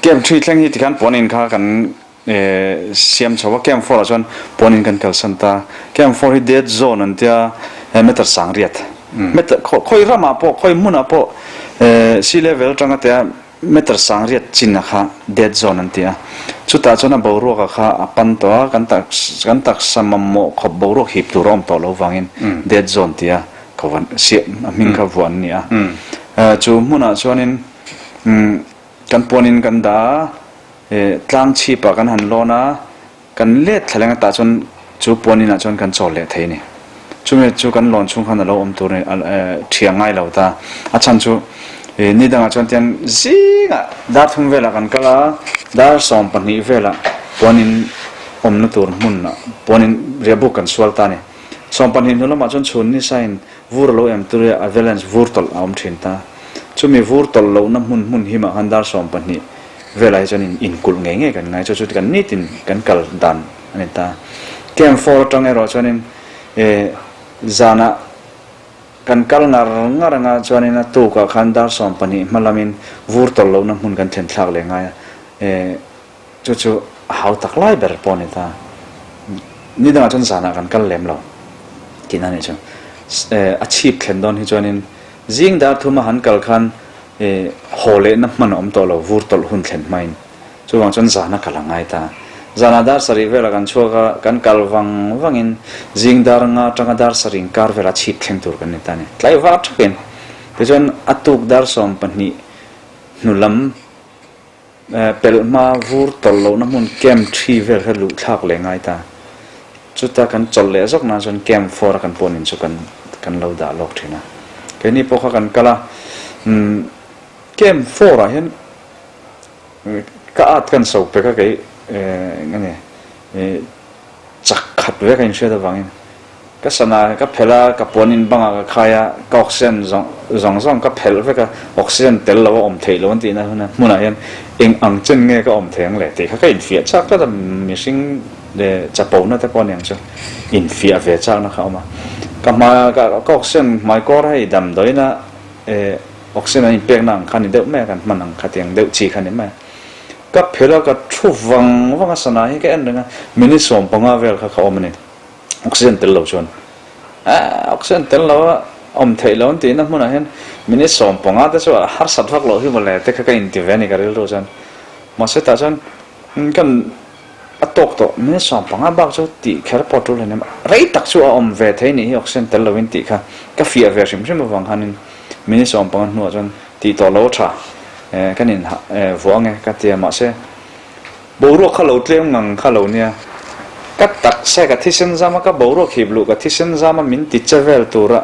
Camp 3 thleng hi tikhan puan in kha kan siam chho a, Camp 4 ah chuan puan in kan kalsan ta. Camp 4 hi dead zone an tia, meter 8000, meter khawi ramah pawh khawi hmunah pawh sea level atanga tia meter 8000 chin a kha dead zone an ti a. Chutah chuan a boruak a kha a pan tawh a, kan kan taksa mamawh khawp boruak hip tur a awm tawh lo vangin dead zone tia ko siam a hming kha vuah an ni a. Chu hmunah chuanin Kan puanin kan dah a, tlang chhipah kan han lawn a, kan let thla leng atah chuan chu puanin ah chuan kan chawl leh thei a ni. Chumi chu kan lawn chhung khan a lo awm tur a ni, thiah ngai lo ta. A chhan chu ni dangah chuan tiang zingah dar thum velah kan kal a, dar 12 velah puanin awmna tur hmunah puanin riahbuk kan sual ta a ni. 12 hnu lamah chuan chhun nisa in vur a lo em tur i avalanche vur tawlh a awm thin ta. Chumi vur tawlh lohna hmun hmun himah khan dar 12 velah hi chuan in inkulh ngei ngei kan ngai. Chu chu kan nitin kan kal dan a ni ta. Camp 4 atang erawh chuanin eh zanah kan kal ngar ngar anga chuanin a tukah khan dar 12 hma lamin vur tawlh lohna hmun kan thlen thlak leh ngai a. Eh Chu chu a hau tak lai ber pawh a ni ta. Ni dangah chuan zanah kan kal lem lo tihna a nih chu. A chhip thlen dawn hi chuanin zing dar thuma han kal khan haw lehna hman a awm tawh lo, vur tawlh hun thlen hmain. Chuvang chuan zana kal a ngai ta. Zanah dar sarih velah kan chhuak a, kan kal vang vangin zing dar nga atanga dar sarih inkar velah chhip thleng tur kan ni ta a ni. Tlaivar thakin. Tichuan a tuk dar 12 hnu lam Pelh hma vur tawlh lohna hmun Camp 3 vel kha luh thlak leh ngai ta. Chuta kan chawlh leh zawk nan chuan Camp 4 a kan pawnin chu kan kan lo dah lawk thin a. Keini pawh kha kan kal a, umm Camp 4 ah hian ka at kan so pek a kei eng nge chak khat ve ka inhriat avangin Ka sana ka phelh a, ka puan in bangah ka khai a, ka oxygen zawng zawng zawng ka phelh vek a, oxygen tel lo a awm theih lo an tihna hun a, hmunah hian eng ang chen nge ka awm thei ang le tih kha ka infiah chak tlat a, mihring leh chapona te pawh aniang chu infiah ve chakna kha a awm a, ka hma ka oxygen hmai kawr hei damdawiina eh oxygen an inpekna ang kha ni deuh mai a, kan hman ang kha tiang deuh chi kha ni mai a, ka phelh a ka thu vang vang a sana hi ka en reng a, minute 15 vel kha ka awm a ni. Oxygen tel lo chuan eh oxygen tel lo a awm theih lo an tihna hmunah hian minute 15 te chu a harsat vak loh hi mawle te kha ka inti ve a ni ka rilru chuan. Mahse tah chuan kan a tawk tawh minute 15 bak chu tih kher pawh tul hleinem rei tak chu a awm ve thei nih hi oxygen tel lovin tih kha ka fiah ve hrim hrim avang khanin minute 15 hnuah chuan tih tawh lo a tha eh kan in vuah ange ka ti a mahse Boruak kha lo tlem ngang kha lo nia. Ka taksa ka thisen zam a, ka boruak hip luh ka thisen zam a min ti che vel tura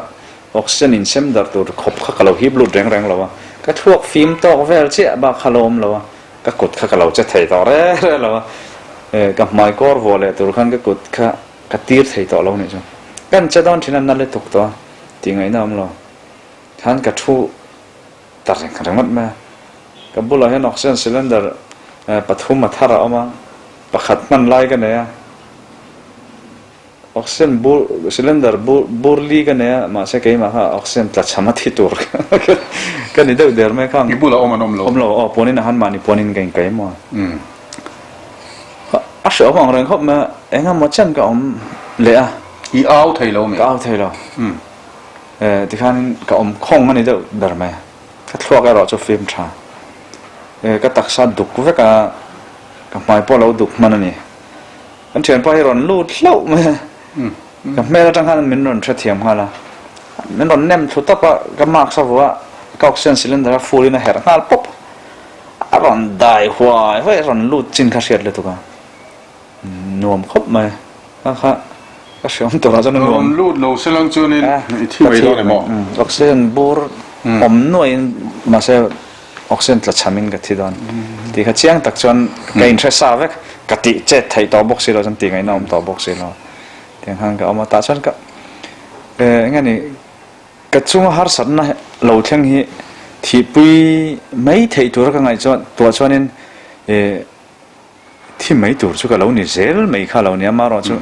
oxygen in sem darh tur khawp kha ka lo hip lut reng reng lo a. Ka thluak fim tawk vel chiah bak kha lo awm lo a, ka kut kha ka lo che thei tawh re re lo a. Ka hmai kawr vuah leh tur khan ka kut kha ka tir thei tawh lo nih chu. Kan che dawn thin a na lutuk tawh a, tih ngaihna awm lo. Khan ka thu ta reng ringawt mai a. Ka bulah hian oxygen cylinder pathum a thar a awm a, pakhat hman lai ka nei a, oxygen bur cylinder bur bur li ka nei a, mahse keimah kha oxygen tla chham a thi tur ka ni deuh der mai kha. I bulah awm an awm lo. Awm lo, aw puanin a han mahni puanin ka inkai maw. A hrehawm ang reng khawp mai a, engemaw chen ka awm leh a. I au thei lo mi? Ka au thei lo. Tikhan ka awm khawng a ni deuh ber mai. Ka thluak erawh chu fim tha. Ka taksa duk vek a, ka hmai pawh lo duk hman a ni. Kan thianpa hi rawn lut hlauh mai a, ka hmel atang khan min rawn hrethiam nghal a. Min rawn nem thlu tawp a, ka mask a vuah a, ka oxygen cylinder a full in a herh nghal pawp. A rawn dai huai huai a rawn lut chin kha hriat lutuk a. Nuam khawp mai. Kha kha ka hriam turah chuan a nuam. Rawn lut lo se lang chuanin i thi mai dawn em aw? Oxygen bur awm nuaiin mahse oxygen tla chhamin ka thi dawn tih kha chiang tak chuan ka inhre sa vek. Ka tih chet theih tawh bawk si lo chuan tih ngaihna awm tawh bawk si lo. Tiang khan ka awm a, tah chuan ka eng nge ni ka chunga harsatna lo thleng hi thihpui mai theih tura ka ngaih chuan tuah chuanin Thi mai tur chu ka lo ni zel mai kha lo nia amaherawhchu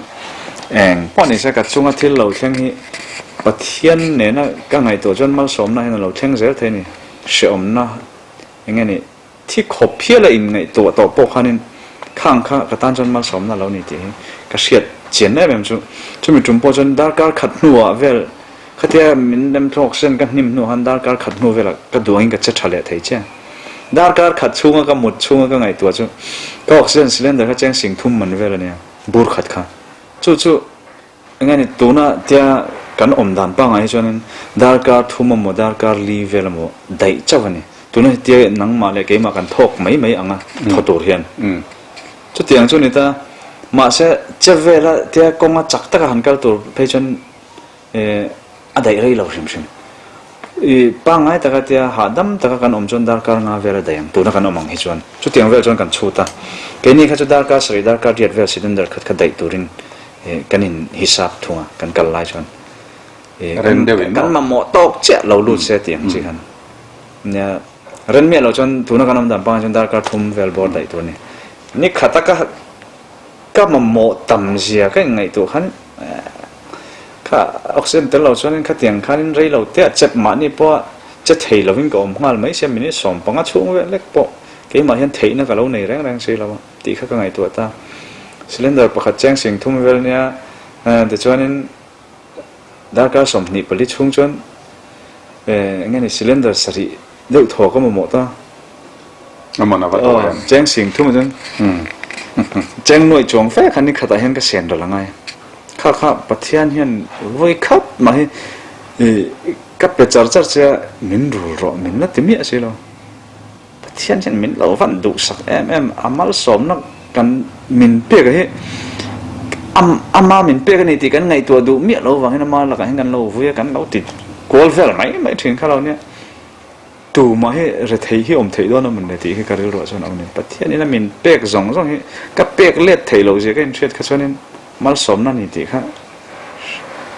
eng pawh ni se ka chunga thil lo thleng hi Pathian nena ka ngaihtuah chuan malsawmna hian a lo thleng zel thei a ni. Hrehawmna eng nge ni? thi khawp hial a inngaihtuah tawh pawh khanin khang kha ka tan chuan malsawmna lo ni tih hi ka hriat chian em em chu. Chumi tum pawh chuan darkar khat hnuah vel khatia min lem thlawk sen ka hnim hnuah khan darkar khat hnu velah ka duangin ka che tha leh thei che. Darkar khat chhunga ka mut chhunga ka ngaihtuah chu ka oxygen cylinder kha cheng sing thum man vel a nia, bur khat kha. Chu chu Enge ni tuna tia kan awm dan pangngai hi chuanin darkar thum emaw darkar li vel emaw daih chauh a ni. Tuna hetia nangmah leh keimah kan thawk mai mai ang a thaw tur hian. Chutiang chu ni ta. Mahse che vela tia kawnga chak taka han kal tur phei chuan a daih rei lo hrim hrim. I pangngai taka tia hahdam taka kan awm chuan darkar nga vel a daih ang, tuna kan awm ang hi chuan. Chutiang vel chuan kan chhut a. Keini kha chu darkar sarih darkar riat vel cylinder khat kha daih turin kan in hisap thung a, kan kal lai chuan. Kan mamawh tawk chiah lo lut se tih ang chi khan. Nia, ren miah lo chuan tuna kan awm dan pangngai chuan darkar thum vel bawr daih tur a ni. Ni khata ka ka mamawh tam zia ka inngaihtuah khan Kha oxygen tel lo chuanin khatiang khanin rei lo te a chep mahni pawha che thei lovin ka awm nghal mai sia minute 15 chhung vel lek pawh keimah hian theihna ka lo nei reng reng si lo a tih kha ka ngaihtuah ta. Cylinder pakhat cheng sing thum vel nia tichuanin darkar 24 chhung chuan eng nge ni cylinder sarih deuh thaw ka mamawh ta. A man a va tawh em? Cheng sing thum chuan cheng nuaih chuang fe khan ni khatah hian ka sen ral angai. Kha kha Pathian hian vawi khat mah hi ka pe char char che a, min rul rawh min la ti miah si lo. Pathian hian min lo van duhsak em em, a malsawmna kan min pek hi ama min pek a ni tih kan ngaihtuah duh miah lo vangin ama lakah hian kan lo vui a, kan lo ti kual vel mai mai thin kha lo nia. Tumah hi rethei hi awm theih dawn a mawn le tih hi ka rilruah chuan a awm a ni. Pathianin a min pek zawng zawng hi ka pek let theih loh zia ka inhriat kha chuanin malsawmna a ni tih kha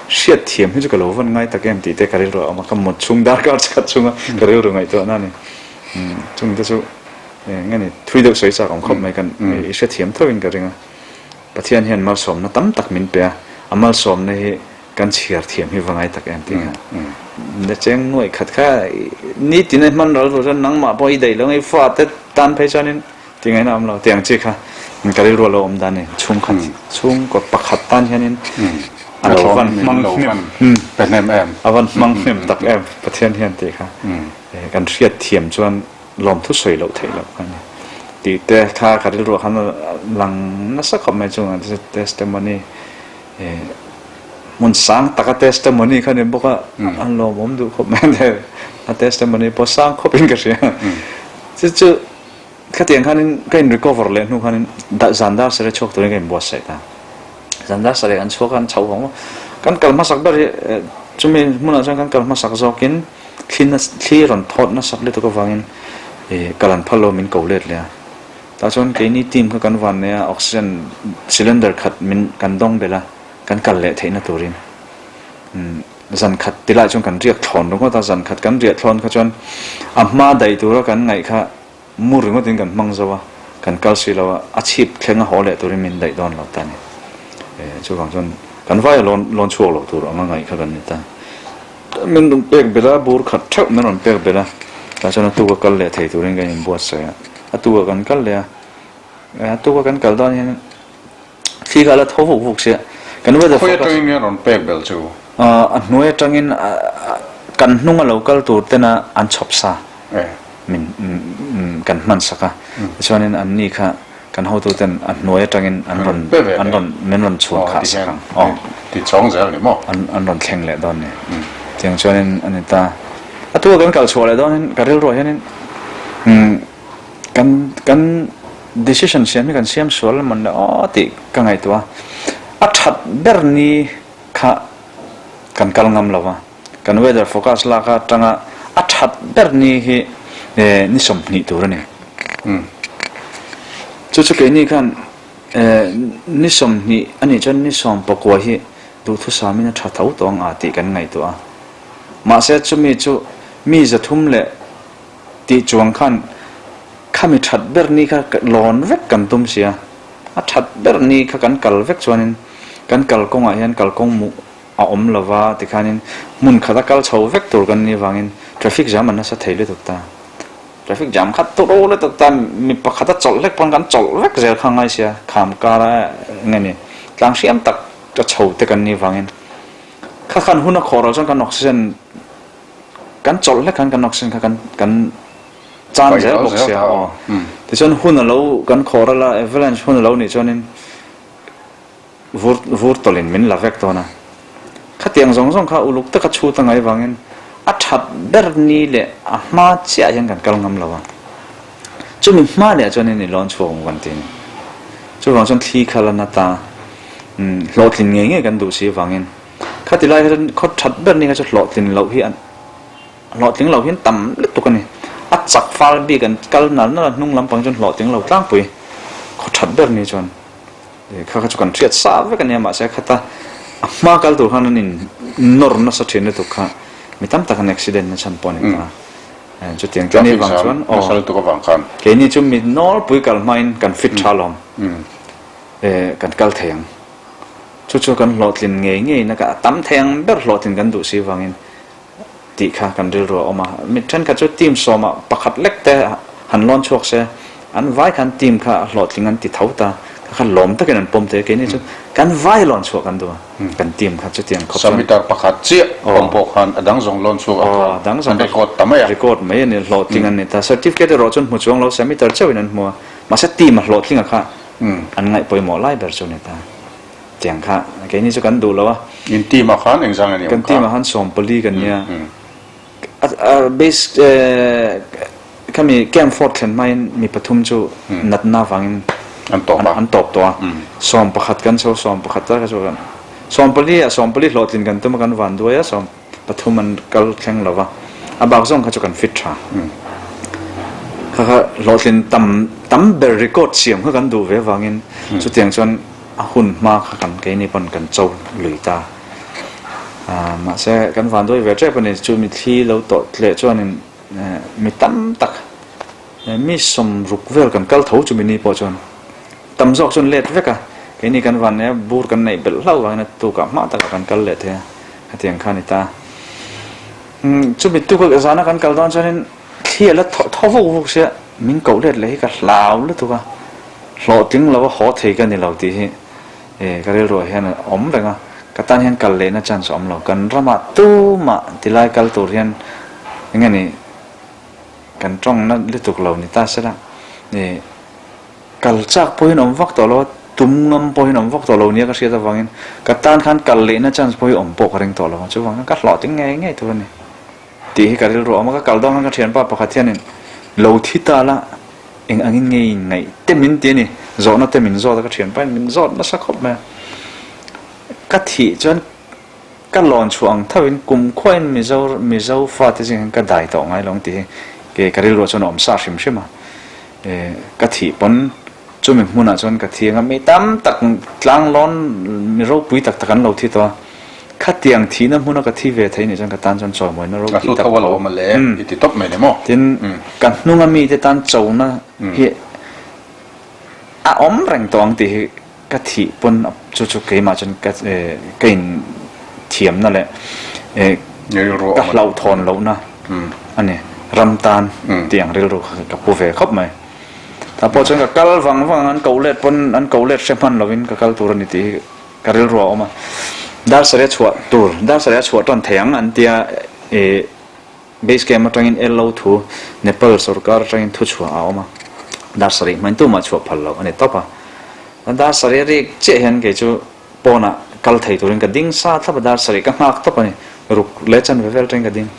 hriat thiam hi chu ka lo vawn ngai tak em tih te ka rilruah a awm a, ka mut chhung darkar chakhat chhunga ka rilru ngaihtuahna a ni. Chung te chu eng nge ni thui deuh sawi chak awm khawp mai kan i hrethiam tho in ka ring a. Pathian hian malsawmna tam tak min pe a, a malsawmna hi Kan chhiar thiam hi va ngai tak em tih kha. Na cheng nuaih khat kha nitin a hman ral tur chuan nangmah pawh i daih lo ngei fate tan phei chuanin ti ngaihna a awm lo tiang chi kha ka rilru a lo awm dan a ni. Chhungkhat chhungkaw pakhat tan hianin a lo van hmang hnem a van hmang hnem tak em Pathian hian tih kha kan hriat thiam chuan lawmthu sawi loh theih loh kha a ni. Tih te kha ka rilruah khan a lang nasa khawp mai chungah testimony Hmun sang taka testimony kha ni bawk a, an lawmawm duh khawp mai a, a testimony pawh sang khawpin ka hria. Chu chu khatiang khanin ka in recover leh hnu khanin zan dar sarih chhuak turin ka inbuatsaih ta. Zan dar sarih kan chhuak a, an chho vang vang. Kan kal hmasak ber hi chumi hmunah chuan kan kal hmasak zawkin thli thli rawn thawt nasat lutuk avangin kal an phal lo min ko let leh a. Tah chuan keini team kha kan van nei a, oxygen cylinder khat min kan dawng belh a, kan kal leh theihna turin zan khat ti lai chuan kan riak thlawn ringawt a, zan khat kan riah thlawn kha chuan a hma daih tura kan ngaih kha mu ringawtin kan hmang zo a, kan kal si lo a, a chhip thleng a haw leh turin min daih dawn lo ta a ni. Chuvang chuan kan vaia lawn lawn chhuak loh tur anga ngaih kha kan ni ta. Min rawn pek belh a, bur khat theuh min rawn pek belh a, tah chuan a tuka kal leh thei turin kan inbuatsaih a, a tuka kan kal leh a, a tuka kan kal dawn hian thli kha a la tho vuk vuk sia, kan weather Khawi atangin nge rawn pek belh chu? A hnuai atangin kan hnunga lo kal tur tena an chhawp sa min kan hman sak a, tichuanin anni kha Kan hotuten a hnuai atangin an rawn an rawn min rawn chhuan khah sak ang. Aw ti chawng zel ni maw? An an rawn thleng leh dawn ni. Tiang chuanin a ni ta. A tua kan kal chhuah leh dawnin ka rilruah hianin umm kan kan decision siam hi kan siam sual emaw ni aw tih ka ngaihtuah a. A that ber ni kha kan kal ngam lo va. Kan weather forecast lak atanga a that ber ni hi ni 20 tur a ni. Chu chu keini khan ni 20 a nih chuan ni 19 hi duhthusamin a tha tho tawh ang a tih kan ngaihtuah a. Mahse chumi chu mi 300 leh tih chuang khan khami that ber ni kha lawn vek kan tum si a. A that ber ni kha kan kal vek chuanin kan kalkawngah hian kalkawng muh a awm lova tikhanin hmun khata kal chho vek tur kan nih avangin traffic jam a nasa thei lutuk ta. Traffic jam kha turu lutuk ta, mi pakhat a chawlh hlek pawn kan chawlh vek zel kha ngai sia, kham kara nge ni tlang hriam tak a chho te kan nih vangin kha khan hun a khawh ro chuan kan oxygen kan chawlh hlek khan kan oxygen kha kan kan chan zel bawk sia aw. Tichuan hun a lo kan khawh ral a, avalanche hun a lo nih chuanin Vur vur tawlhin min la vek dawn a. Khatiang zawng zawng kha uluk taka chhut a ngaih vangin a that ber ni leh a hma chiah hian kan kal ngam lo a. Chumi hma leh chuanin i lawn chhuak ang kan ti a ni. Chuvang chuan thli kha la na ta hlawhtlin ngei ngei kan duh si vangin khati lai hian khaw that ber ni kha chu hlawhtlin loh hi an hlawhtling lo hian tam lutuk a ni. A chak fal bik an kal nal nal a hnung lampang chuan hlawhtling lo tlangpui khaw that ber ni chuan. Kha kha chu kan hriat sa vek a nia mahse khata a hma kal tur khan an in nawr nasa thin lutuk kha mi tam tak an accident na chhan pawh a ni ta. Chutiang chu ani vang chuan aw keini chu mi nawlpui kal hmain kan fit tha alawm kan kal thei ang. Chu chu kan hlawhtlin ngei ngei na ka tam thei ang ber hlawhtlin kan duh si vangin tih kha kan rilru a awm a. Mi thenkhat chu team sawmah pakhat lek te han lawn chhuak se, an vai khan team kha a hlawhtling an ti tho ta, kha kha lawm takin an pawm thei a, keini chu kan vai lawn chhuah kan duh a, kan team kha chutiang khawp chuan. Summitter pakhat chiah awm pawh khan a dang zawng lawn chhuak ang khan an record ta mai a. Record mai a ni, hlawhtling an ni ta. Certificate erawh chuan hmu chuang lo, summitter chauhin an hmu a, mahse team a hlawhtlinga kha an ngaih pawimawh lai ber chu a ni ta. Tiang kha keini chu kan duh lo a. In team ah khan engzang nge ni awm kha? Kan team ah khan 14 kan nia. A base khami camp fort thlen hmain mi pathum chu natna avangin an tawp a. An tawp tawh a. 11 kan chho 11 ta kha chu kan 14 ah 14 hlawhtlin kan tum a kan van duai a 13 an kal thleng lo va. A bak zawng kha chu kan fit tha. Kha kha hlawhtlin tam tam ber record siam kha kan duh ve avangin chutiang chuan A hun hma kha kan keini pawn kan cho lui ta. Mahse kan vanduai ve tep a ni. Chu mitthli lo tawh tleh chuanin mi tam tak, mi sawmruk vel kan kal tho chumi ni pawh chuan tam zawk chuan let vek a. Keini kan van nia bur kan neih belh hlauh vangin a tukah hma takah kan kal leh thei a, hetiang kha a ni ta. Chumi tuk zana kan kal dawn chuanin thli a la thaw vuk vuk sia, min koh let leh hi ka hlau lutuk a. Hlawhtling lova haw thei ka ni lo tih hi ka rilruah hian a awm reng a, ka tan hian kal lehna chance a awm lo. Kan ramah tumah tilai kal tur hian eng nge ni kan tawngna lutuk lo ni ta sela kal chak pawhin awm vak tawh lo a, tum ngam pawhin awm vak tawh lo nia ka hriat avangin ka tan khan kal lehna chance pawh hi awm pawh ka ring tawh lo a, chuvang khan ka hlawhtling ngei ngei tur a ni tih hi ka rilruah a awm a. Ka kal dawn khan ka thianpa pakhat hianin lo thi ta la, Eng angin nge in ngaih te min ti a ni. Zawhna te min zawt a, ka thianpa in min zawt nasa khawp mai a. Ka thih chuan ka lawn chhuah ang tho in kum khuain Mizo Mizo fate zing hian ka dai tawh ngai lo ang tih hi ke ka rilruah chuan a awm sa hrim hrim a. Ka thih pawn chumi hmunah chuan ka thi ang a, mi tam tak tlanglawn mi ropui tak tak an lo thi tawh a. Khatiang thihna hmuna ka thi ve thei nih chuan ka tan chuan chawimawina ropui tak a lo awm a le i ti tawp mai ni maw? Tin, ka hnunga mite tan chona hi a awm reng tawh ang tih hi ka thih pawn chu chu keimah chuan ka ka in thiamna leh ka hlauhthawn lohna a ni. Ram tan tih ang rilru kha ka pu ve khawp mai. Tah pawh chuan ka kal vang vang ang, an koh let pawn an koh let hre hman lovin ka kal tur a ni tih hi Ka rilru a awm a, dar sarih a chhuah tur, dar sarih a chhuah tan thei ang an tia i base camp atangin LO thu Nepal sorkar atangin thu chhuah a awm a, dar sarih hmain tumah chhuah phal loh a ni tawp a. Dar sarih a rik chiah hian kei chu pawnah kal thei turin ka ding sa thlap a, dar sarih ka nghak tawp a ni, ruk leh chanve vel atangin ka ding.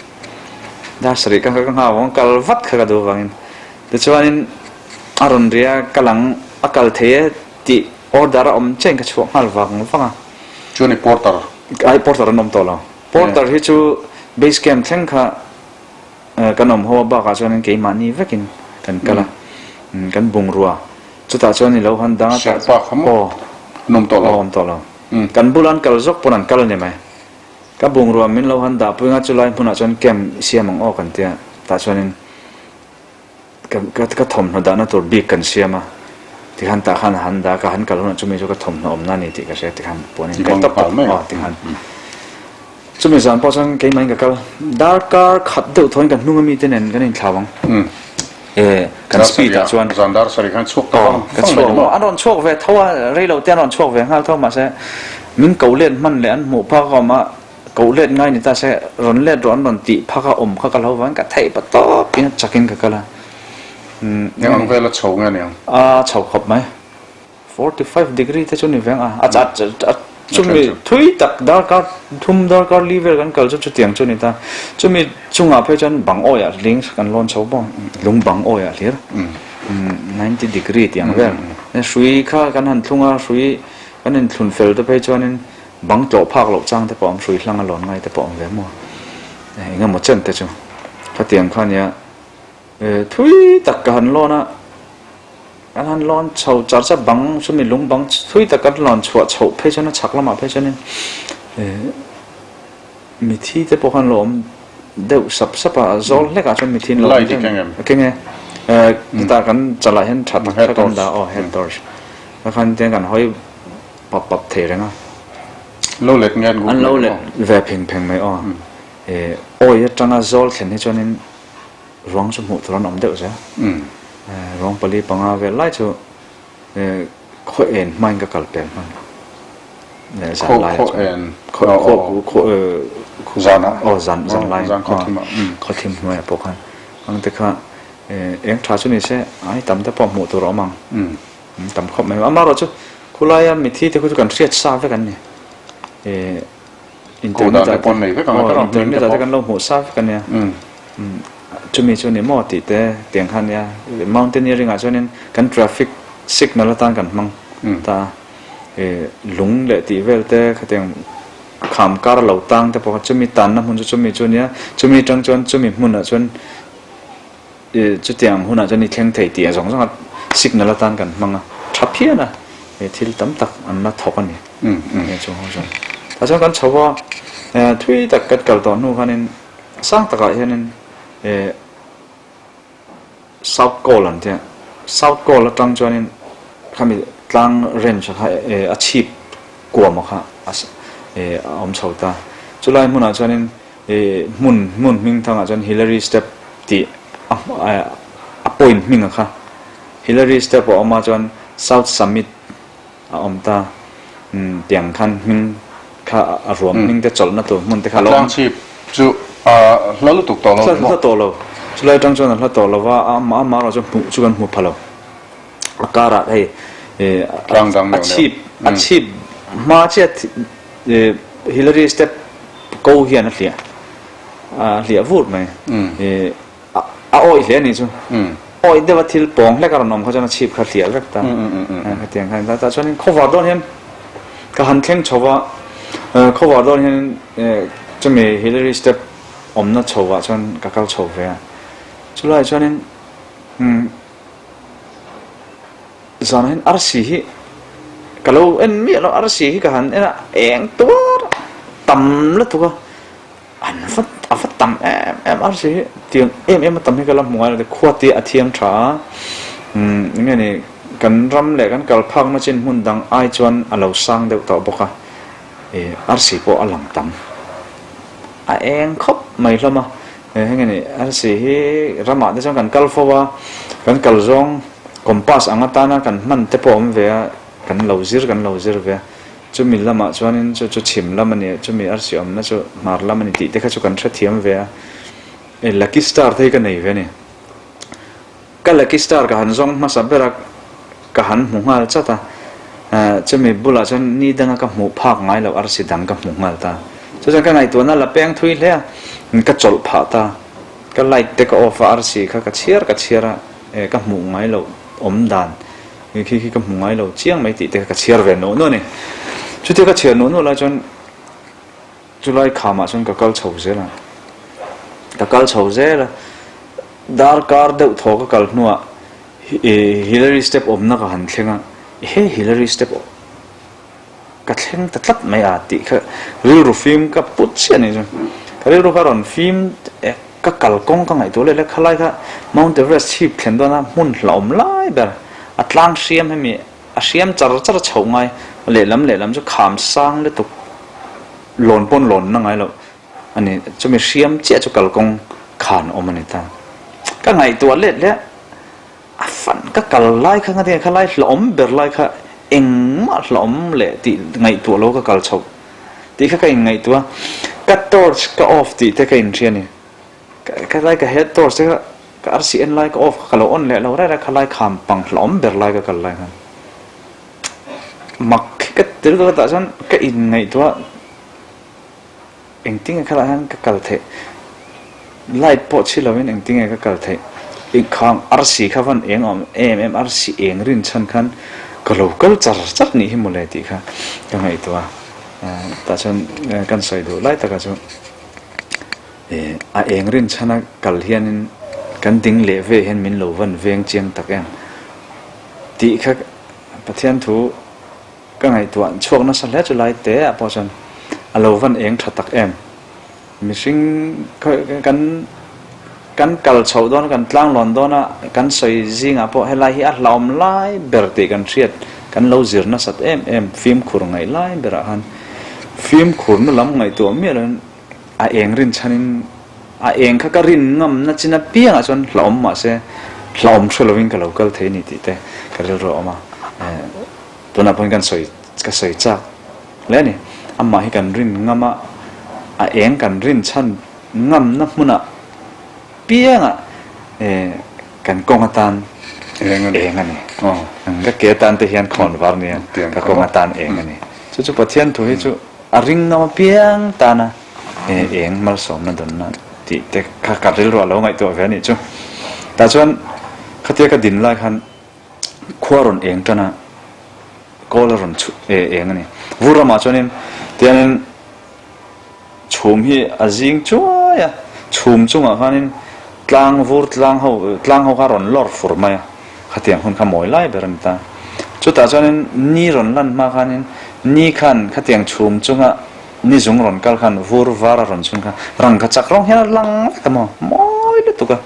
Dar sarih ka nghak avang kal vat kha ka duh avangin tichuanin a rawn ri a, ka lang a kal thei e tih Order a awm chiahin ka chhuah nghal vang vang a. Chuan i porter? Ai porter an awm tawh lo. Porter hi chu base camp thleng kha kan awm ho a bakah chuanin keimahni vekin kan kal a, kan bungrua. Chutah chuan i lo han dang a tah. Sherpa kha maw? An awm tawh lo? Aw awm tawh lo. Kan bula an kal zawk pawn an kal a ni mai. Ka bungrua min lo han dahpui anga chulai hmunah chuan camp i siam ang aw kan tia tah chuanin. Ka ka thawmhnaw dahna tur bik kan siam a, tikhan tah khan a han dah a, ka han kal hunah chumi chu ka thawmhnaw awmna a ni tih ka hria tikhan puanin kai tawp tawp aw tikhan chumi zan pawh chuan keimahin ka kal darkar khat deuh thawin ka hnung ami te nen kan inthlau ang. Kan speed ah chuan Zan dar sarih khan chhuak ta vang vang mai maw? An rawn chhuak ve tho a, rei lo te an rawn chhuak ve nghal tho mahse min ko let hman leh an hmuh phak a awm a, ko let ngai ni ta se rawn let rawh an rawn tih phak a awm kha ka lo vang ka theih pa tawp in chak in ka kal a. Eng ang vel a chho nge niang? A chho khawp mai. 45 degree te chu ni veng a, a chumi thui tak darkar thum darkar li vel kan kal chu chutiang chu ni ta. Chumi chungah phei chuan bang awiah hling kan lawn chho bawk, lung bang awiah hlir 90 degree tih ang vel. Hrui kha kan han thlung a, hrui kan inthlun fel te phei chuanin bang tlawh phak loh chang te pawh a awm, hrui hlang a lawn ngai te pawh a awm ve maw. Engemaw chen te chu khatiang kha nia thui tak ka han lawn a. Kan han lawn chho char char bang chumi lung bang thui tak kan lawn chhuah chhoh phei chuan a chhak lamah phei chuanin mithi te pawh khan lo awm deuh sap sap a, zawl hlekah chuan mithi an lo awm deuh a keng e. Chutah kan chalah hian tha tak kha kan dah aw head torch kha khan tiang kan hawi pap pap thei reng a. Lo let nge an lo let ve pheng pheng mai aw. Awi atanga zawl thlen hi chuanin Ruang chu hmuh tur an awm deuh zel. Ruang pali panga vel lai chu khaw en hmain ka kal pel hman. Zan lai ah chuan. Khaw khaw zan ah. Aw zan zan lai. Zan khaw thim ah. Khaw thim hnuai ah pawh khan. Ang te kha eng tha chu ni se ai tam te pawh hmuh tur a awm ang. Tam khawp mai. Amaherawh chu khulaia mithi te khu chu kan hriat sa vek an ni. Internet ah te internet ah te kan lo hmuh sa vek ania chumi chu ni maw tih te tiang kha ania mountaineering ah chuanin kan traffic signal atan kan hmang ta a lung leh tih vel te khatiang kham kar lo tang te pawh kha chumi tanna hmun chu chumi chu ania chumi atang chuan chumi hmunah chuan Chutiang hunah chuan i thleng thei tih a zawng zawng a signal atan kan hmang a, tha phian a, he thil tam tak an la thawk a ni. He chung ho chuan. Tah chuan kan chho a, thui tak kan kal tawh hnu khanin sang takah hianin South Col an tia, South Col atang chuanin khami tlang range kha a chhip kuam kha a awm chho ta. Chulai hmunah chuanin Hmun hmun hming thangah chuan Hillary Step tih a a point hming a kha. Hillary Step a awm a chuan South Summit a awm ta. Tiang khan hming kha a ruam hming te chawlhna tur hmun te kha a lo awm. A tlang chhip chu a hla lutuk tawh lo maw? Hla tawh lo. Chulai atang chuan a hla tawh lo va, a amah erawh chu hmuh chu kan hmu pha lo. A karah hei a chhip a chhip hma chiah Hillary Step ko hian a hliah a hliah vur mai. A awih hle a nih chu. Awih deuh a thil pawng hlek a rawn awm kha chuan a chhip kha hliah vek ta. Hetiang khan tah chuanin khawvar dawn hian ka han thleng chho va, khawvar dawn hian chumi Hillary Step awmna chho ah chuan ka kal chho ve a. Chulaiah chuanin Zanah hian arsi hi ka lo en miah lo, arsi hi ka han en a, eng tuar tam lutuk a, an va a va tam em em arsi hi tiang em em a tam hi ka la hmu ngai lo te khua te a thiang tha a, umm eng nge ni kan ram leh kan kal phakna chin hmun dang ai chuan a lo sang deuh tawh bawk a, ih arsi pawh a lang tam a eng khawp mai hlawm a, heng nge ni arsi hi ramah te chuan kan kal fo a, kan kal zawng. Compass ang atana kan hman te pawh a awm ve a, kan lo zir kan lo zir ve a. Chumi lamah chuanin chu chu chhim lam a ni, chumi arsi awmna chu hmar lam a ni tih te kha chu kan hrethiam ve a. E lucky star te hi ka nei ve a ni. Ka lucky star ka han zawng hmasa ber a, ka han hmu nghal chat a. Chumi bulah chuan ni danga ka hmuh phak ngai loh arsi dang ka hmu nghal ta. Chu chuan ka ngaihtuahna la peng thui hle a, ka chawlh phah ta. Ka light te ka off a, arsi kha ka chhiar ka chhiar a. E ka hmuh ngai loh awm dan khi khi ka hmu ngai lo chiang mai tih te kha ka chhiar ve nuah nuah a ni. Chutia ka chhiar nuah nuah lai chuan chulai khamah chuan ka kal chho zel a, ka kal chho zel a, darkar deuh thaw ka kal hnuah Hillary step awmna ka han thleng a, he Hillary step Ka thleng ta tlat mai a tih kha rilru fim ka put chiah ni chu. Ka rilru kha rawn fim ka kal kawng ka ngaihtuah leh leh khalai kha Mount Everest chhip thlen dawn a hmun hlauhawm lai ber a tlang hriam hemi a hriam char char chhoh ngai lehlam lehlam chu kham sang lutuk lawn pawn lawn na ngai loh a ni chumi hriam chiah chu kalkawng khan awm a ni ta. Ka ngaihtuah let leh. ka kal lai kha nga tinge khalai hlauhawm ber lai kha engmah hlauhawm leh tih ngaihtuah lo ka kal chhoh tih kha ka inngaihtuah a, ka torch ka off tih te ka inhria a ni. Ka lai ka head torch te kha ka arsi en lai ka off kha ka lo on leh lo reng reng a, khalai kham pang hlauhawm ber lai ka kal lai khan mak hi ka ti lutuk a tah chuan ka inngaihtuah a. Engtinge khalai hian ka kal theih? Light pawh chhi lovin engtinge ka kal theih? Inkhang arsi kha van eng awm em em, arsi eng rin chhan khan ka lo kal char char nih hi mawle tih kha ka ngaihtuah a. Tah chuan kan sawi duh lai takah chu a eng rin chhana kal hianin kan ding leh ve hian min lo van veng chiang tak em tih kha Pathian thu Ka ngaihtuah chhuak nasa hle chu lai te ah pawh chuan a lo van eng tha tak em. Mihring kan kan kal chhoh dawn kan tlang lawn dawn a kan sawi zingah pawh helai hi a hlauhawm lai ber tih kan hriat kan lo zir nasat em em fimkhur ngaih lai berah khan fimkhurna lam ngaihtuah miah loin a eng rin chhanin a eng kha ka rin ngamna chin apiangah chuan hlauhawm mahse hlauhawm hre lovin ka lo kal thei a ni tih te ka rilru a awm a. Tunah pawhin kan sawi ka sawi chak hle a ni. Amah hi kan rin ngam a, a eng kan rin chhan ngamna hmunah piangah kan kawng atan eng a ni. Ka ke atan te hian khawn var nia, ka kawng atan eng a ni. Chu chu Pathian thu hi chu a ring ngam apiang tana eng malsawmna dawnna tih te kha ka rilru a lo ngaihtuah ve a nih chu. Tah chuan khatia ka din lai khan Khua rawn eng tan a, kawl a rawn chhu e eng a ni. Vur ramah chuanin tiangin chhum hi a zing chuai a, chhum chungah khanin tlang vur tlang ho tlang ho kha a rawn lawr fur mai a, khatiang hun kha mawi lai ber a ni ta. Chutah chuanin ni rawn lan hma khanin ni khan khatiang chhum chunga ni zung rawn kal khan vur var a rawn chhun kha rangkachak rawng hian a lang vek a maw, mawi lutuk a.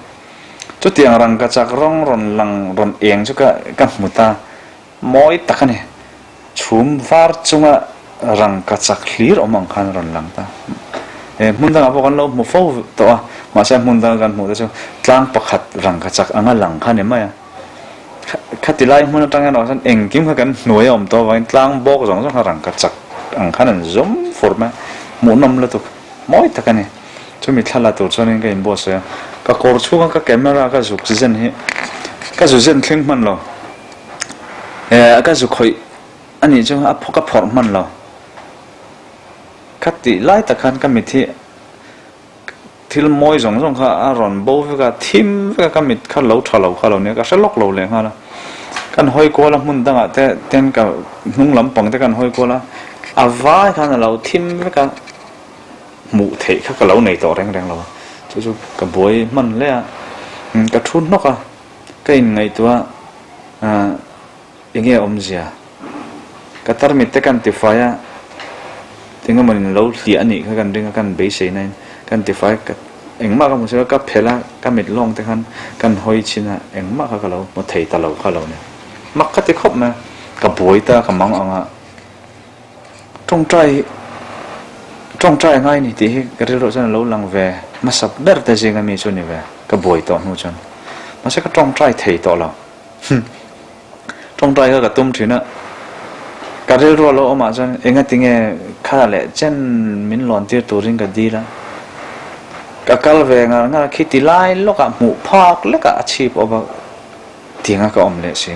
Chutiang rangkachak rawng rawn lang rawn eng chu ka ka hmu ta mawi tak a ni. Chhum var chunga rangkachak hlir awm ang khan a rawn lang ta. He hmun dangah pawh kan lo hmu fo tawh a, mahse hmun danga kan hmuh te chu tlang pakhat rangkachak anga lang kha a ni mai a. Khati lai hmun atang erawh chuan engkim kha kan hnuai a awm tawh avangin tlang bawk zawng zawng kha rangkachak ang khan an zawm fur mai a, hmuhnawm lutuk mawi tak a ni. Chumi thla la tur chuanin ka inbuatsawi a, ka kawr chhunga ka camera ka zuk zen hi ka zu zen thleng hman lo, eh ka zu khawih a nih chu a ka phawrh hman lo. Kha tih lai tak khan ka mit hi thil mawi zawng zawng kha a rawn bo vek a, thim vek a ka mit kha lo tha lo kha lo nia ka hre lawk lo leh nghal a. Kan hawi kual a hmun dangah te ten ka hnung lampang te kan hawi kual a, a vai khan a lo thim vek a. Hmuh theih kha ka lo nei tawh reng reng lo a, chu chu ka buai hman hle a, ka thu hnawk a, ka inngaihtuah a, eng nge awmzia, ka tarmit te kan tifai a, eng emaw in lo hliah a nih kha kan ring a, kan beisei na in kan tifai a, engmah ka hmu silo, ka phelh a, ka mit lawng te khan kan hawi chhin a, engmah kha ka lo hmu thei ta lo kha lo nia, mak ka ti khawp mai a, ka buai ta ka mang ang a. Tawngtai tawngtai a ngai ni tih hi ka rilruah chuan a lo lang ve hmasa ber te zinga mi chu ni ve, ka buai tawh hnu chuan. Mahse ka tawngtai thei tawh lo. Tawngtai kha ka tum thin a, ka rilruah lo awmah chuan engati nge kha leh chen min lawn tir turin ka dil a, ka kal ve ngar ngar a, khiti lai lawkah hmuh phak lekah a chhip awp a. Tianga ka awm leh si.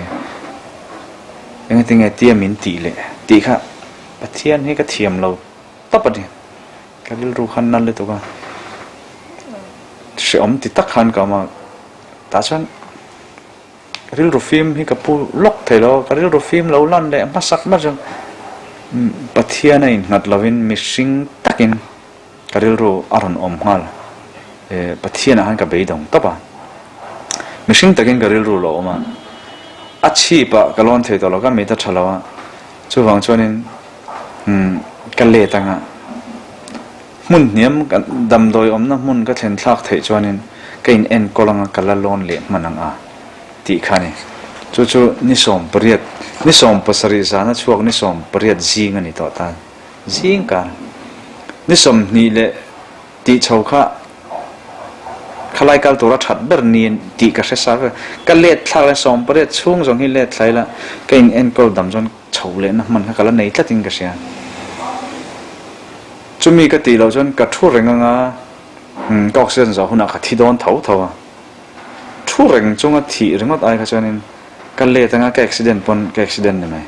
Engati nge tia min tih leh tih kha Pathian hi ka thiam lo tawp a ni. Ka rilru khan nal lutuk a, hrehawm ti tak khan ka awm a, tah chuan rilru fim hi ka pu lawk thei lo a, ka rilru fim lo lan leh hmasak ber chu Pathian a innghat lovin mihring takin Ka rilru a rawn awm nghal. E, Pathianah khan ka beidawng tawp a. Mihring takin ka rilru lo awm a. A chhipah ka lawn thei tawh lo, ka mit a tha lo a. Chuvang chuanin umm ka let anga hmun hniam ka damdawi awmna hmun ka thlen thlak theih chuanin ka in enkawl anga ka la lawn leh hman ang a tih kha a ni. Chu chu ni 18, ni 17 zana chhuak ni 18 zing a ni tawh ta. Zingkar ni 20 leh tih chho kha kha. Khalai kal tura that ber ni tih ka hre sa vek. Ka let thlak le 18 chhung zawng hi let thlai la, ka in enkawl dam chuan chho lehna hman kha ka la nei tlatin ka hria. Chumi ka tih loh chuan ka thu reng anga ka oxygen zawh hunah ka thi dawn tho tho a. Thu reng chunga thih ringawt ai kha chuanin ka let anga ka accident pawn ka accident ni mai.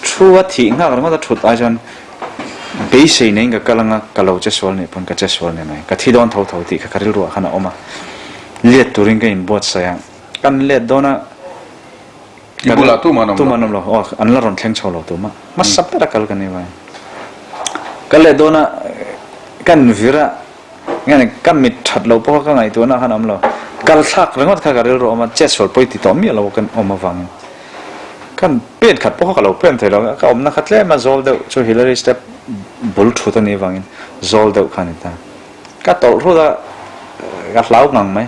Thu a thih nghak ringawt a thut ai chuan beisei neiin ka kal anga ka lo che sual nih pawn ka che sual ni mai. Ka thi dawn tho tho tih kha ka rilruah khan a awm a. Let turin ka inbuatsaih a, kan let dawn a. I bulah tumah an awm lo. Tumah an awm lo. Aw, an la rawn thleng chho lo tumah. Hmasa ber a kal ka ni vai. Ka let dawn a, kan vir a, nge ka mit that lo pawh kha ka ngaihtuahna khan a awm lo. Kal thlak ringawt kha ka rilru a awm a, chetsual pawi ti tawh miah lo kan awm avangin. Kan pen khat pawh kha ka lo pen thei lo. Ka awmna kha tlem a zawl deuh chu Hillary step bul thut a nih avangin zawl deuh kha a ni ta. Ka tawlh rut a, ka hlau ngang mai.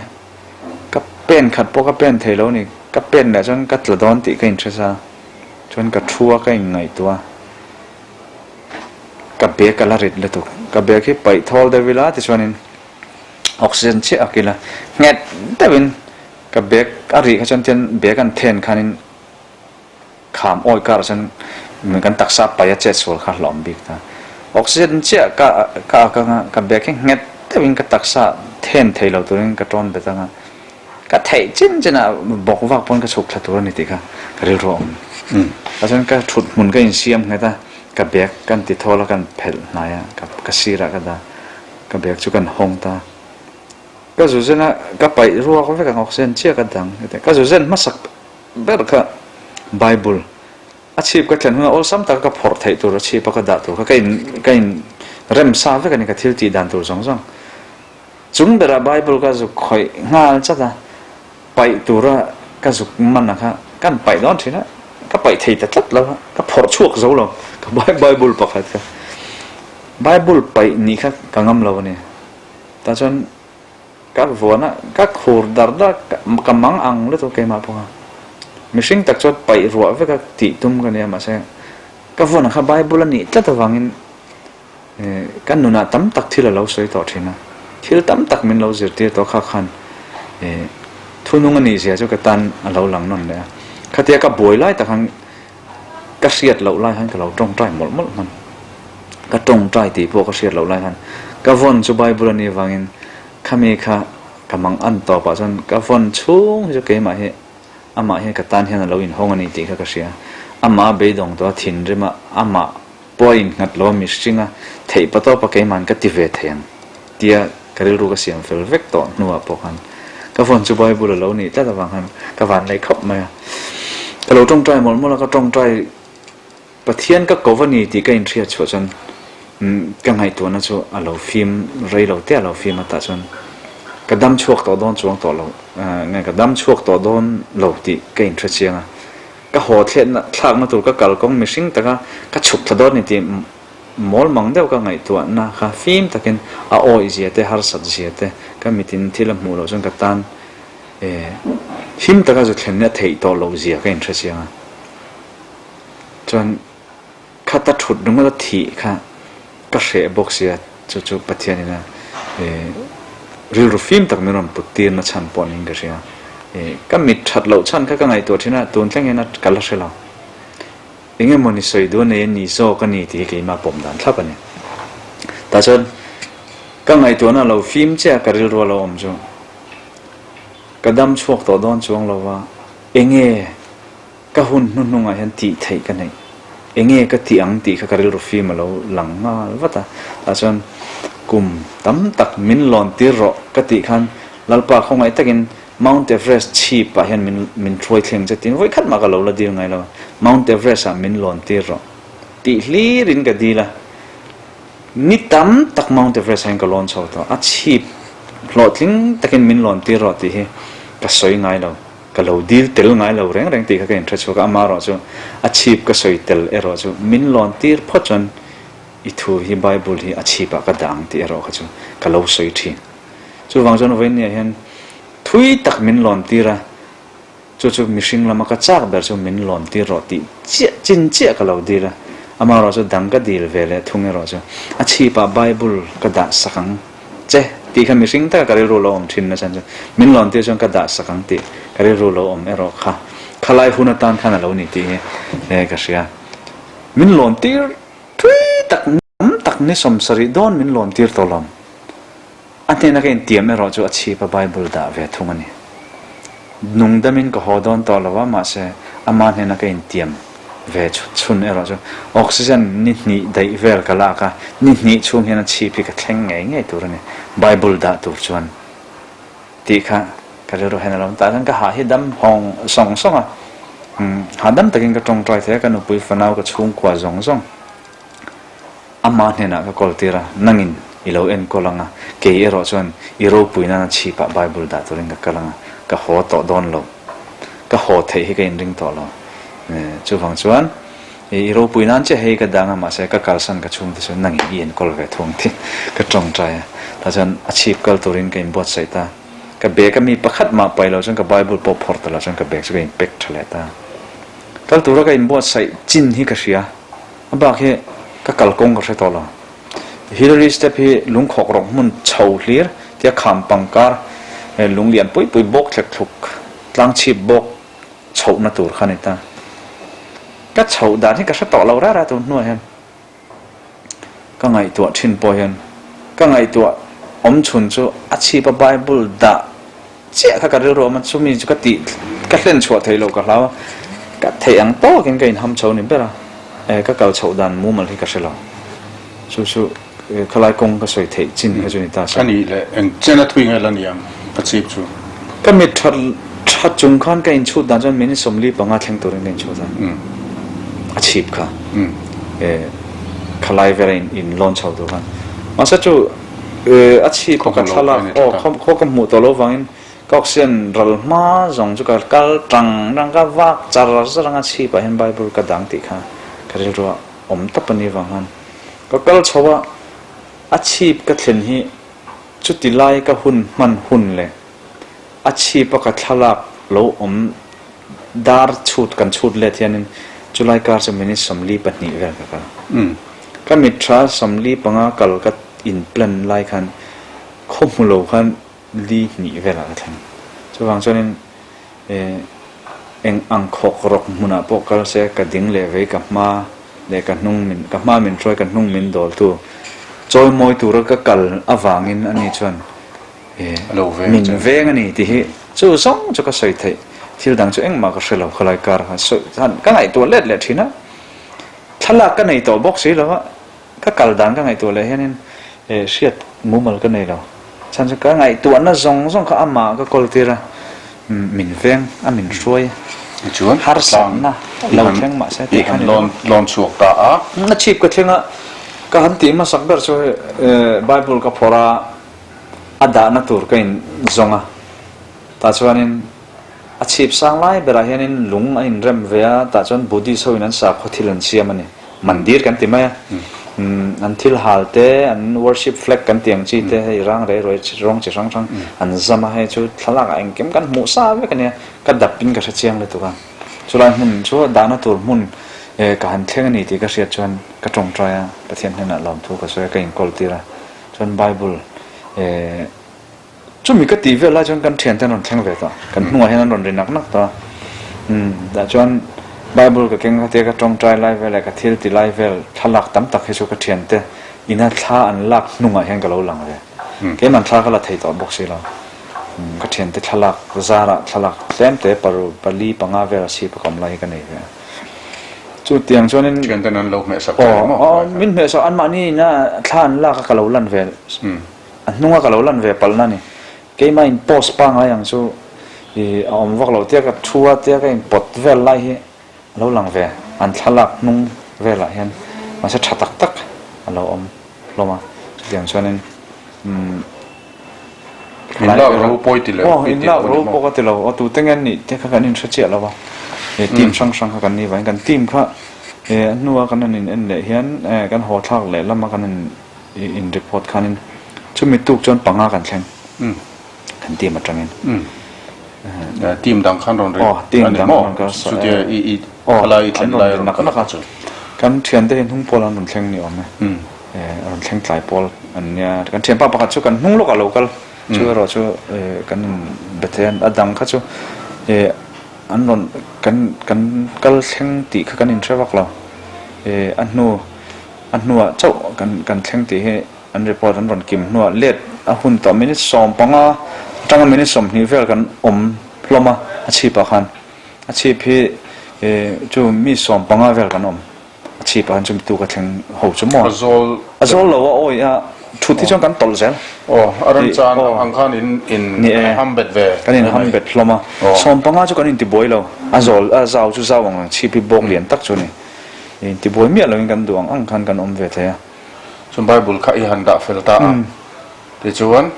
Ka pen khat pawh ka pen thei lo ni, ka pen leh chuan ka tla dawn tih ka inhre sa, chuan ka thu a ka inngaihtuah a, ka bag a la rit lutuk, ka bag hi paih thawl deuh ila tichuanin oxygen chiah a kil a, nghet deuhin ka bag a rih kha chuan tian bag an then khanin Kham awi karah chuan kan taksa pai a chet sual kha hlawm bik ta. Oxygen chiah ka ka ak anga ka bag hi nghet deuhin ka taksa then thei lo turin ka tawn bet anga ka theih chin chin ah bawk vak pawn ka chhuk thla tur a ni tih kha ka rilru a awm. Tah chuan ka thut hmun ka insiam nghet a, ka bag kan ti thawl a kan phelh hnai a, ka sirah ka dah ka bag chu kan hawng ta. Ka zu zen a ka paih ruak vek ang oxygen chiah ka dang ka zu zen hmasak Ber kha Bible a chhip ka thlen hunah awlsam taka ka phawrh theih tur a chhip a ka dah tur kha ka in ka in rem sa vek a ni ka thil tih dan tur zawng zawng. Chung berah Bible ka zuk khawih nghal chat a, paih tura ka zuk man a kha kan paih dawn thin a, ka paih thei ta tlat lo a, ka phawrh chhuak zo lo ka Bible pakhat kha. Bible paih nih kha ka ngam lo a ni. Tah chuan Ka vuan a, ka khur dar dar, ka mang ang lutuk keimah pawh kha. Mihring tak chuan paih ruah vek a tih tum ka nia mahse ka vuan ang kha Bible a nih tlat avangin ka nunah tam tak thil a lo sawi tawh thin a, thil tam tak min lo zirtir tawh kha khan thunung a nih zia chu ka tan a lo lang nawn leh a. Khatia ka buai lai tak khan ka hriat loh lai khan ka lo tawngtai mawlh mawlh hman. Ka tawngtai tih pawh ka hriat loh lai khan ka vawn chu Bible a nih avangin khami kha ka mang an tawpah chuan ka vawn chhung hi chu keimah hi amah hian ka tan hian a lo inhawng a ni tih kha ka hria. Amah a beidawng tawh a thinrim a, amah pawh a innghat lo a mihring a theih pa tawpa keima'n ka ti ve thei ang tia ka rilru ka siam fel vek tawh hnuah pawh khan ka phone chu Bible a lo nih tlat avang khan ka van leh khawp mai a. Ka lo tawngtai mawlh mawlh a, ka tawngtai Pathian ka ko va ni tih ka inhriat chhuah chuan ka ngaihtuahna chu a lo fim rei lo te a lo fim a tah chuan ka dam chhuak tawh dawn chuang tawh lo nge ka dam chhuak tawh dawn lo tih ka inhre chiang a. Ka haw thletna thlakna tur ka kalkawng mihring taka ka chhuk thla dawn ni tih Mawl mang deuh ka ngaihtuahna kha fim takin a awih zia te, harsat zia te, ka mitin thil a hmuh loh chuan ka tan him taka zu thlenna theih tawh loh zia ka inhre chiang a. Chuan khata thut ringawt a thih kha ka hreh bawk sia, chu chu Pathianin a rilru fim tak min rawn put tirna chhan pawh niin ka hria. Ka mit that loh chhan kha ka ngaihtuah thin a, tun thleng hian ka la hre lo. Eng emaw ni sawi duh a nei a ni zawk a ni tih hi keimah pawm dan thlap a ni. Tah chuan ka ngaihtuahna a lo fim che a, ka rilru a lo awm chu ka dam chhuak tawh dawn chuang lo va, enge ka hun hnuhnungah hian tih theih ka neih, enge ka tih ang tih kha ka rilru fim a lo lang nghal vat a. Tah chuan kum tam tak min lawn tir rawh ka tih khan Lalpa khawngaih takin Mount Everest chhip ah hian min min hruai thleng che tiin vawi khat mah ka lo la dil ngai lo. Mount Everest ah min lawn tir rawh tih hlir in ka dil a. Ni tam tak Mount Everest ah hian ka lawn chho tawh. A chhip hlawhtling takin min lawn tir rawh tih hi ka sawi ngai lo. Ka lo dil tel ngai lo reng reng tih kha ka inhre chhuak a. Amaherawh chu a chhip ka sawi tel erawh chu min lawn tir phawt chuan i thu hi Bible hi a chhip ah ka dah ang tih erawh kha chu ka lo sawi thin. Chuvang chuan vawinia hian thui tak min lawn tir a, chu chu mihring lama ka chak ber chu min lawn tir rawh tih chiah chin chiah ka lo dil a, amaherawh chu dang ka dil ve leh thung erawh chu a chhipah Bible ka dah sak ang che. Tih kha mihring taka ka rilru lo awm thin nasa chuan min lawn tir chuan ka dah sak ang tih ka rilru lo awm erawh kha khalai hun atan khan a lo ni tih hi ka hria. Min lawn tir thui tak tam tak ni 70 dawn min lawn tir tawh lo. A hnena ka intiam erawh chu a chhip a Bible dah ve thung a ni. Nung damin ka haw dawn tawh lo a, mahse ama hnena ka intiam ve chhut chhun erawh chu oxygen ni hnih daih vel ka lak a, ni hnih chhung hian a chhip hi ka thleng ngei ngei tur a ni, Bible dah tur chuan tih kha ka rilru hian a lo tah chuan ka hah hi dam hawng sawng sawng a, hahdam takin ka tawngtai thei a, ka nupui fanau ka chhungkua zawng zawng. Ama hnenah ka kawl tir a, nangin i lo enkawl ang a, kei erawh chuan i ropui nana chhipah Bible dah turin ka kal ang a, ka haw tawh dawn lo. Ka haw theih hi ka inring tawh lo. Chuvang chuan i ropui nan chiah hei ka dang a, mahse ka kalsan ka chhungte chu nangin i enkawl ve thung tih ka tawngtai a. Tah chuan a chhip kal turin ka inbuatsaih ta. Ka bag a mi pakhat mah paih lo chuan ka Bible pawh phawrh ta lo chuan ka bag chu ka inpack tha leh ta. Kal tura ka inbuatsaih chin hi ka hria. A bak hi ka kalkawng ka hre tawh lo. Hillary Step hi lungkhawk rawk hmun chho hlir tia kham pangkar lung lian pui pui bawk thlek thluk tlang chhip bawk chhohna tur kha a ni ta. Ka chhoh dan hi ka hre tawh lo rara tun hnuah hian ka ngaihtuah thin pawh hian ka ngaihtuah awm chhun chu a chhipa Bible dah Chiah kha ka rilru awm a, chumi chu ka tih ka hlen chhuah theih loh ka hlau a, ka theih ang tawkin ka inham chho ni ber a, eh ka kal chhoh dan mumal hi ka hre lo. Chu chu khalai kawng ka sawi theih chin kha chu ni ta se. A nih leh eng chen a thui nge la ni ang ka chip chu? Ka mit that that chung khan ka inchhut dan chuan minute 45 thleng turin ka inchhut a, a chhip kha eh khalai vela in lawn chho tur khan. Mahse chu A chhip ka thlalak aw khaw ka hmuh tawh lo vangin ka oxygen ral hma zawng chu ka kal tang rang ka vak char char anga chhip ah hian Bible ka dang tih kha ka rilru a awm tawp a ni vang khan ka kal chho a, a chhip ka thlen hi chuti lai ka hun hman hun leh a chhip a ka thlalak lo awm Dar chhut kan chhut let hianin chulai kar chu minute 42 vel ka kal. Ka mit tha 45 kal ka in plan lai khan khaw hmu lo khan li hnih velah ka thleng. Chuvang chuanin eng ang khawk rawk hmunah pawh kal se ka ding leh vei ka hma leh ka hnung min ka hma min hruai ka hnung min dawltu chawimawi tura ka kal avangin ani chuan Min veng a ni tih hi chu zawng chu ka sawi theih, thil dang chu engmah ka hre lo khalai kar kha sawi khan ka ngaihtuah let leh thin a, thlalak ka nei tawh bawk si lo a, ka kal dan ka ngaihtuah leh hianin hriat mumal ka nei lo, chhan chu ka ngaihtuahna zawng zawng kha amah ka kawl tir a, min veng a min hruai Tichuan harsatna lo thleng mah se tih kha ni lo. Lawn chhuak ta a. A chhip ka thleng a, ka han tih hmasak ber chu Bible ka phawrh a. A dahna tur ka in zawng a, tah chuanin a chhip sang lai berah hianin lung a inrem ve a, tah chuan Buddhist ho in an sakhaw thil an siam a ni, mandir kan ti mai a, an thil hal te, an worship flag kan tih ang chi te, hei rang rei ruai rawng chi hrang hrang an zam a, hei chu thlalak ah engkim kan hmuh sa vek a nia, ka dap in ka hre chiang lutuk a, chulai hmun chu dahna tur hmun ka han thleng a ni tih ka hriat chuan ka tawngtai a, Pathian hnenah lawmthu ka sawi a, ka inkawl tir a. Chuan Bible eh chumi ka tih vel lai chuan kan thiante an rawn thleng ve tawh, kan hnungah hian an rawn ri nak nak tawh a, umm tah chuan Bible ka keng khatia ka tawngtai lai vel leh ka thil ti lai vel thlalak tam tak hi chu ka thiante ina thla an lak hnungah hian ka lo lang ve, keimah thla ka la thei tawh bawk si lo, umm ka thiante thlalak zarah thlalak tlem te paru pali panga vel a chhip a ka awm lai hi ka nei ve a. Chu tiang chuanin Thian ten an lo hmehsak che maw? Aw, min hmehsak anmahni ina thla an lak a ka lo lan ve, a hnunga ka lo lan ve palhna a ni. Keimah in post pangngai ang chu i a awm vak lo tia ka thu a tia ka in pawt vel lai hi a lo lang ve, an thlalak hnung velah hian mahse tha tak tak a lo awm hlawm a, chutiang chuanin umm. In lak ro pawi ti lo. Aw, in lak ro pawh ka ti lo. Aw, tute nge an nih te kha kan inhre chiah lo a. He team hrang hrang kha kan nih vangin kan team kha a hnua kan han in en leh hian kan haw thlak leh lama kan han in report khanin chumi tuk chuan panga kan thleng kan team atangin. Team dang khan rawn ri a ni maw? Chutia i i khalai i thlen lai rawn kal kha chu. Kan thiante hi hnung pawl an rawn thleng ni awm e. A rawn thleng tlai pawl. An nia, kan thianpa pakhat chu kan hnung lawkah lo kal, chu erawh chu kan in be thei a, a dang kha chu an rawn kan kan kal thleng tih kha kan inhre vak lo, a hnu a hnuah chauh kan kan thleng tih hi an report an rawn kim hnuah let a hun tawh minute 15 atanga minute 20 vel kan awm hlawm a, a chhipah khan a chhip hi chu mi 15 vel kan awm. A chhip ah khan chumi tu ka thleng ho chu maw? A zawl. A zawl lo a awi a thut hi chuan kan tawlh zel. Aw a remchan ang khan in in ham bet ve. Kan in ham bet hlawm a. 15 chu kan in tibuai lo. A zawl a zau chu zau ang ang chhip hi bawk lian tak chu a ni. In tibuai miah lo in kan duh ang ang khan kan awm ve thei a. Chuan Bible kha i han dah fel ta a. Tichuan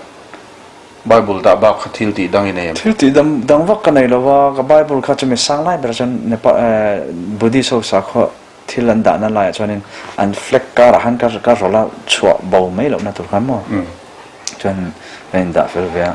Bible dah bak kha thil tih dang i nei em? Thil tih dang dang vak ka nei lo va, ka Bible kha chumi sang lai berah chuan Nepal Buddhist ho sakhaw thil an dahna laiah chuanin an flag karah khan ka ka rawlh a chhuah bo mai lohna tur khan maw chuan ka indah fel ve a.